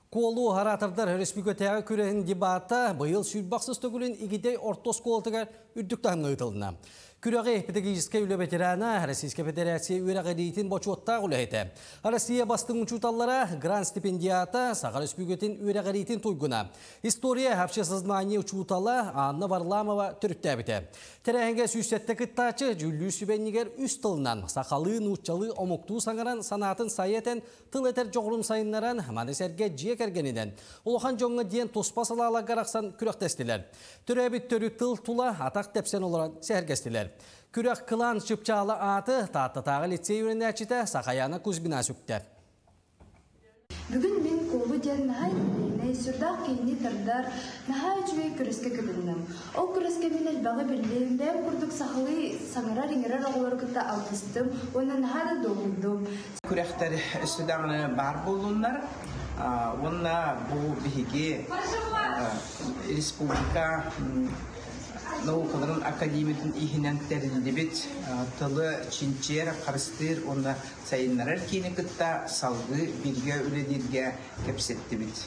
Куолу оратордар өрөспүүбүлүкэтээҕи күрэһин дебата быйыл 120 төгүлүн Игидэй орто оскуолатыгар үрдүк таһымҥа ыытылынна. Күрэҕи педагогическай үлэ ветерана, Российскай Федерация үөрэҕириитин бочуоттаах үлэһитэ, Россия бастыҥ учууталлара, грант стипендиата, Саха Өрөспүүбүлүкэтин үөрэҕириитин туйгуна, история обществознание учуутала Анна Варламова төрүттээбитэ. Тэрээһиҥҥэ 107 кыттааччы дьүүллүүр сүбэнньигэр үс тылынан сахалыы, нууччалыы, омуктуу саҥаран санаатын сайа этэн тыл этэр дьоҕурун сайыннаран, маны сэргэ дьиэ кэргэнинэн улахан дьоҥҥо диэн туспа салааларга арахсан күрэхтэстилэр. Төрөөбүт төрүт тыл тула атах тэпсэн олорон сэһэргэстилэр. Күрэх кылаан чыпчаала ааты Тааттатааҕы лицей үөрэнээччитэ Сахаяна Кузьмина сүктэ. Бүгүн мин Куолу диэн наһаа интэриэһинэй, сүрдээх киһини тардар, наһаа үчүгэй күрэскэ кытынным. Ол күрэскэ мин элбэҕи биллим, бэйэм курдук сахалыы саҥарар-иҥэрэр оҕолору кытта алтыстым уонна наһаа да дуоһуйдум. Күрэхтэр өссө даҕаны баар буоллуннар уонна бу биһиги республика наукаларын академиятын иһинэн тэриллибит тылы чинчийэр, харыстыыр уонна сайыннарар киини кытта салгыы бииргэ үлэлииргэ кэпсэттибит.